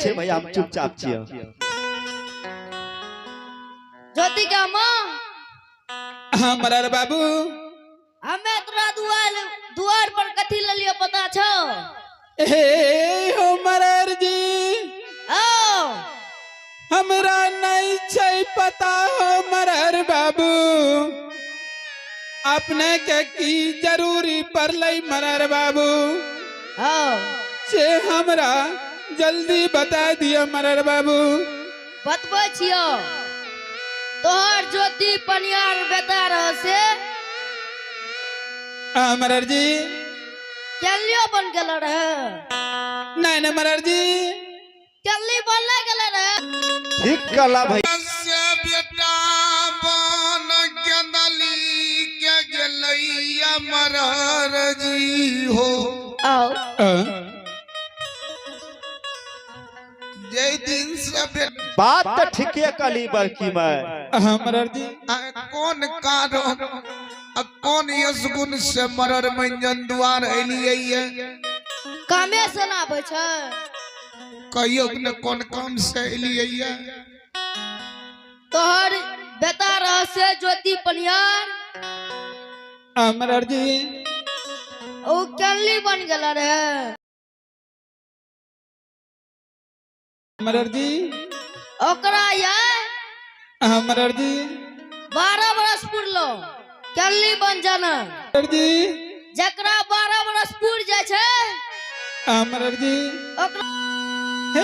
छै भैया, हम चुपचाप छियै। ज्योति के माँ। हाँ मरर बाबू। हमे तोरा दुआर दुआर पर कथी लेलियो पता छौ? हे हो मरर जी। ओ हमरा नहीं छै पता हो मरर बाबू, अपने के की जरूरी पड़लै मरर बाबू? हाँ से हमरा जल्दी बता दियो मरर बाबू। बतबै छियो, तोहर ज्योति पनियार बेटा रह से आ मरर जी। केलियो बन गेल रहे। नहीं नहीं मरर जी, केली बनले गेल रहे। ठीक कहला भैया। से बेटा बन गेंदली के गेलैया मरर जी हो। आओ जय दिन से बेटा बात तो ठीके कहली बड़की मैं। हाँ मरर जी। कौन कारण आ कौन यशगुण से मरर मंजन द्वार एलियै ये? कामे से ना आबै छै। कहियो ने कौन काम से एलियै ये? तोहर बेटा रह से ज्योति पनियार। हाँ मरर जी। ओ केली बन गेल रहे। मरर जी। ओकरा ये हाँ मरर जी। 12 बरस पुरलो केली बन जाना। मरर जी। जकरा 12 बरस पुर जाइ छै हाँ मरर जी। ओकरा हे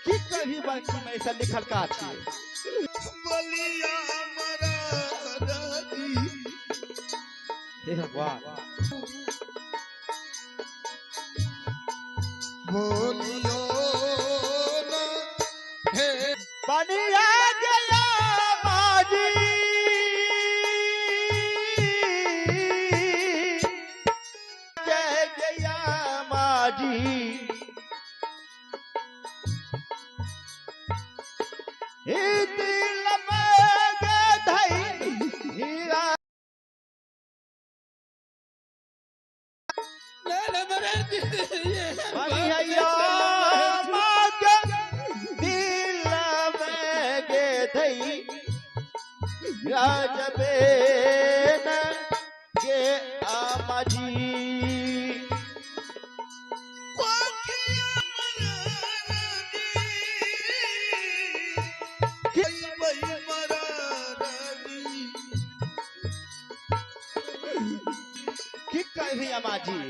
की कही बड़की मैं, ऐसा लिखल का छियै? हे भगवान। बोलियो ना हे बनिया गया बाजी, जय गया माजी, हे दिल में गे धई हीरा। नहीं नहीं मरर जी, ये बनिया मागे दिल में गे धई राजबेन गे आमाजी। की कही अमाजी?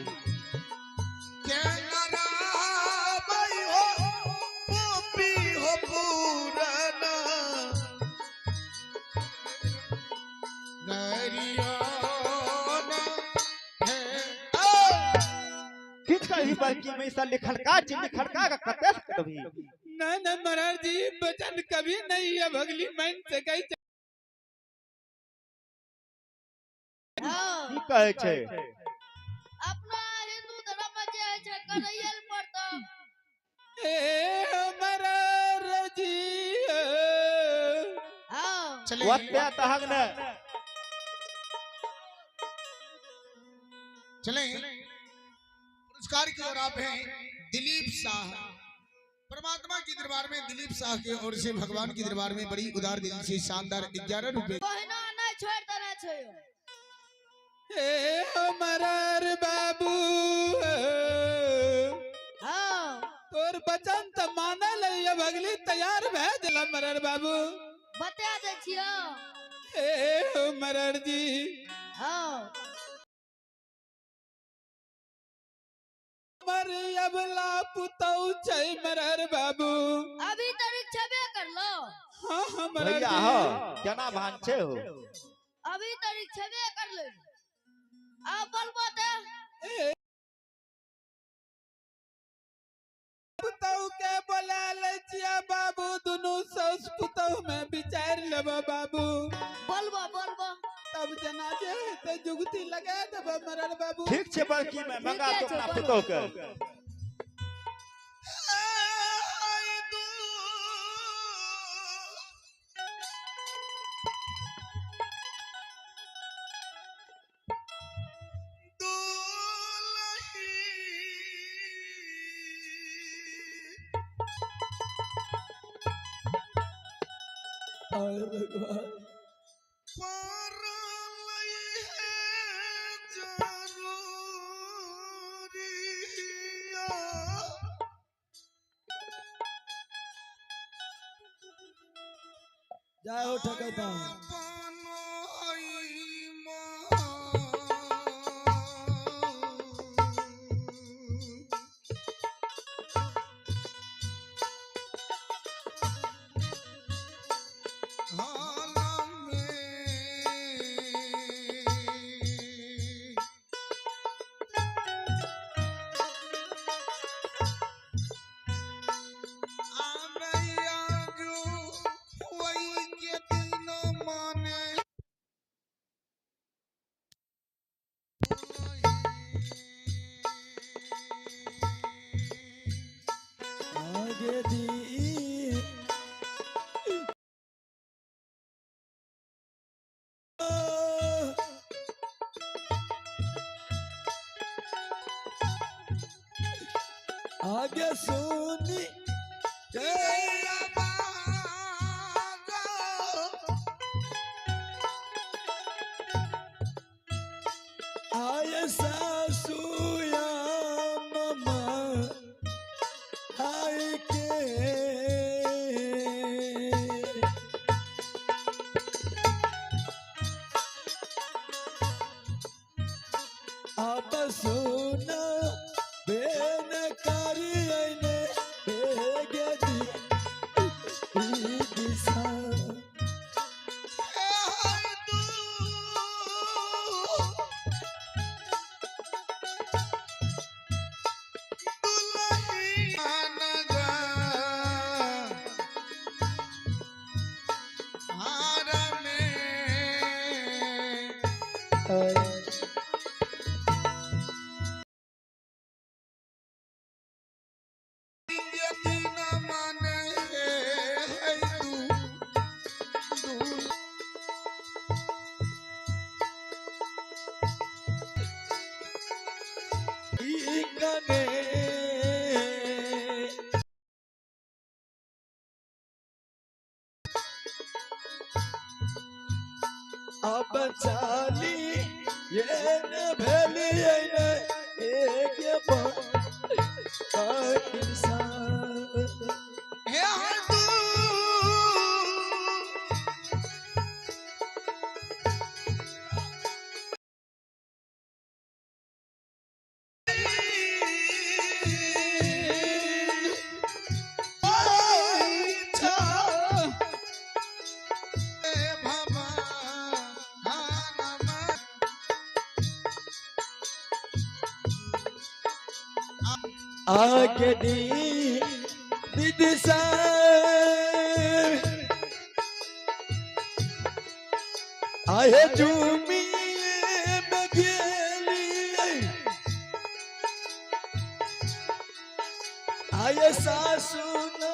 की कही बड़की में, ऐसा लिखल का छी? लिखल का कते से कभी? नहीं नहीं मरर जी, बचन कभी नहीं है भगली मन से कही। हाँ की कहै छै? अपना हिंदू धर्म में जे होइ छै करैये लए पड़तौ। ए मरर जी। हाँ ओते तहक ने चले पुरस्कार की ओर आप हैं दिलीप शाह। परमात्मा के दरबार में दिलीप शाह के ओर से भगवान के दरबार में बड़ी उदार दिल से शानदार 11 रुपए। बहिना नहीं छोड़ देने छै। ए मरर बाबू। हाँ तोर बचन त मानल है भगली तैयार भए गेल मरर बाबू। बता दै छियौ। ए मरर जी। हाँ मर अबला पुतौ छै मरर बाबू। अभी तक छेबे करलो। हाँ हाँ मरर भैया जी। हो केना भान छै हो? अभी तक छेबे करलो। आ बोलबो ते पुतौ के बोला लै छियै बाबू, दुनू साउस पुतौ में विचार लेबो बाबू। बोलबो बोलबो। तब जना जे हेतै जुगती लगा देबो मरर बाबू। ठीक छै बड़की में, मंगा तो अपना पुतौ के। आय भगवान। जय हो ठकैता। आगे दी आगे सुनी आय सासुया ममा आय के अब सुना बेन करियने भेगे दी ई दिशा। अब चाली ये न भेलिए ने एक आगे दी दीदी साहब आए झूमी में गेली आए सासू ना।